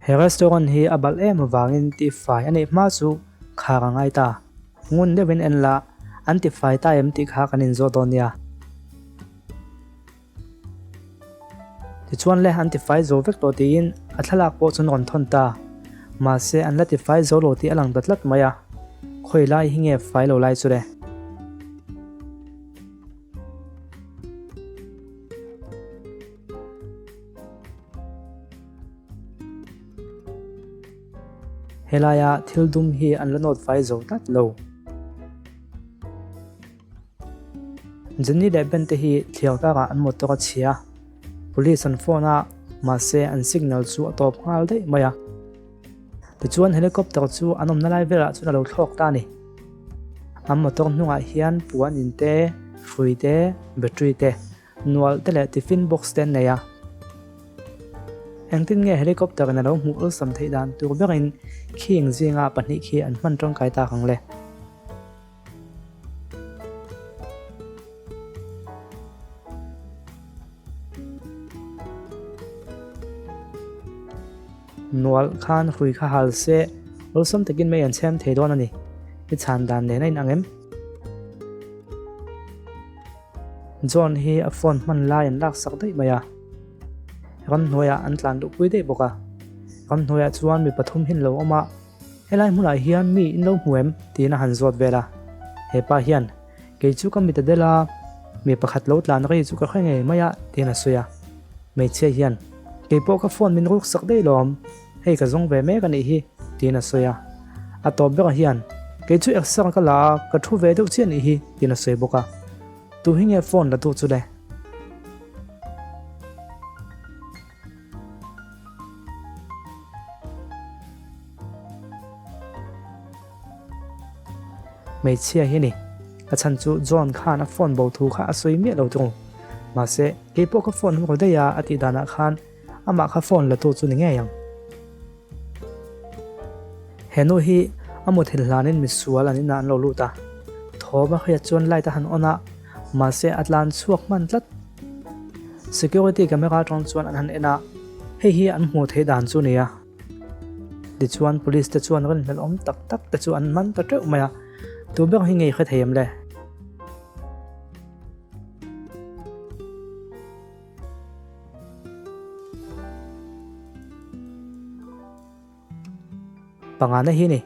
He restaurant hi a balh em avangin tihfai a neih hma chu khar a ngai ta. Ngun deuhin en la, an tifai ta em tih kha kan inzawt dawn nia. Tichuan le, an tifai zo vek tawh tiin a thlalak pawh chu an rawn thawn ta. Mahse, an la tifai zo lo tih a lang ta tlat mai a. Khawi lai hi nge fai lo lai chu le? Helaia thil dum hi an la nawt fai zo tlat lo. Jenny leh Ben te hi thliar karah an motor a chhia. Police an phone a, mahse an signal chu a tawp nghal daih mai a. Tichuan helicopter chu an awmna lai velah chuan a lo thlawk ta a ni. An motor hnungah hian puan in te, hrui te, battery te, Nual te leh tiffin box te an nei a. Engtin nge helicopter in a lo hmuh awlsam theih dan tur berin khing zinga pahnih khi an hman tangkai tak ang le? Nual khan hrui kha hal se awlsam takin mei an chhem thei dawn a ni. I chhan dan nen a inang em? John hi a phone hman lai an laksak daih mai a, ramhnuaiah an tlan luhpui daih bawk a. Ramhnuaiah chuan mi pathum hi an lo awm a, helai hmunah hian mi in lo hmu em? tiin a han zawt vel a. Hepa hian, Kei chu ka mit a del a, mi pakhat lo tlan rei chu ka hre ngei mai a, tiin a sawi a. Hmeichhia hian, Kei pawh ka phone min ruksak daih lawm, hei ka zawng ve mek a nih hi, tiin a sawi a. A tawp berah hian, Kei chu exer ka la a, ka thu ve deuh chiah nih hi, tiin a sawi bawk a. Tu hi nge phone la duh chu le? Hmeichhia hi a ni. A chhan chu John khan a phone bo thu kha a sawi miah lo thung. Mahse, kei pawh ka phone hmu daih a a tih danah khan amah kha phone la tu chu ni ngei ang. He nu hi a muthilh hlanin misual an inah an lo lut a, thawm a hriat chuan light a han on a, mahse a tlan chhuak hman tlat. Security camera atang chuan an han en a, hei hi an hmuh theih dan chu nia. Tichuan police te chuan rinhlelh awm tak tak te chu an man ta teuh mai a, tu ber hi ngei hre thei em le? Pangana hi ni.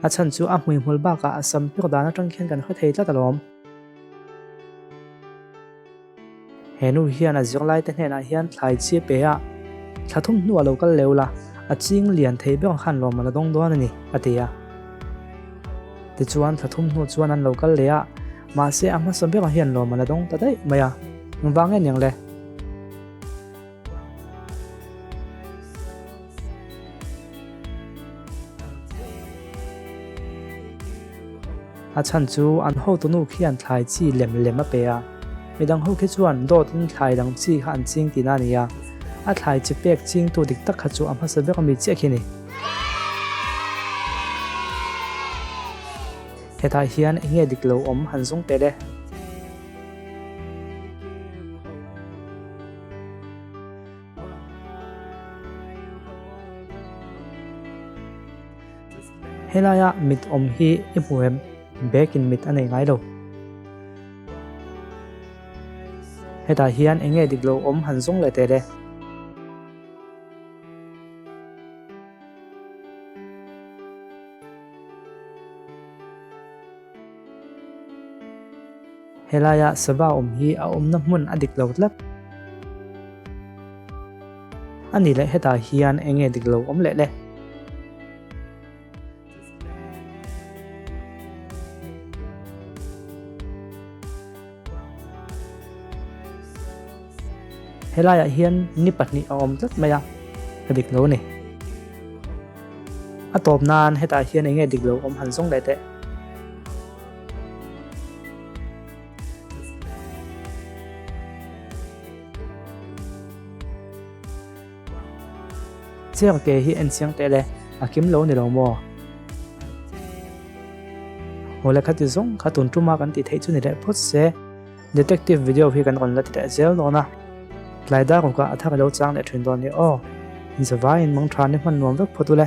A chhan chu a hmuihmul bakah a sam pek dan atang khian kan hre thei tlat alawm. He nu hian a zirlai te hnenah hian thlai chi a pe a, thla thum hnuah lo kal leu la, a ching lian thei ber khan lawmman a dawng dawn a ni, a ti a. Tichuan thla thum hnu chuan an lo kal leh a, mahse a hmasa berah hian lawmman a dawng ta daih mai a, engvang nge niang le? A chhan chu an hotunu khian thlai chi lem lem a pe a, midang ho khi chuan dawtin thlai dang chi kha an ching tihna a ni a, a thlai chi pek chingtu dik tak kha chu a hmasa ber ami chiah khi a ni. Hetah hian eng nge dik lo awm han zawng teh le? Helaia mit awm hi i hmu em? Bag in mit a nei ngai lo. Hetah hian eng nge dik lo awm han zawng leh teh le? Helaia sava awm hi a awmna hmun a dik lo tlat. A nih leh hetah hian eng nge dik lo awm leh le? Helaiah hian ni pahnih a awm tlat mai a, a dik lo a ni. A tawp nan hetah hian eng nge dik lo awm han zawng leh teh. Chiang ke hi en chiang teh le, a kim lo ni lo maw? Awle khati zawng kha tun tuma kan tih theih chu ni leh phawt se. Detective video hi kan rawn la ti leh zel dawn a, tlai dar rukah a thar ilo chang leh thin dawn nia aw. Inzavaiin mangṭha ni hman nuam vek phawt ule.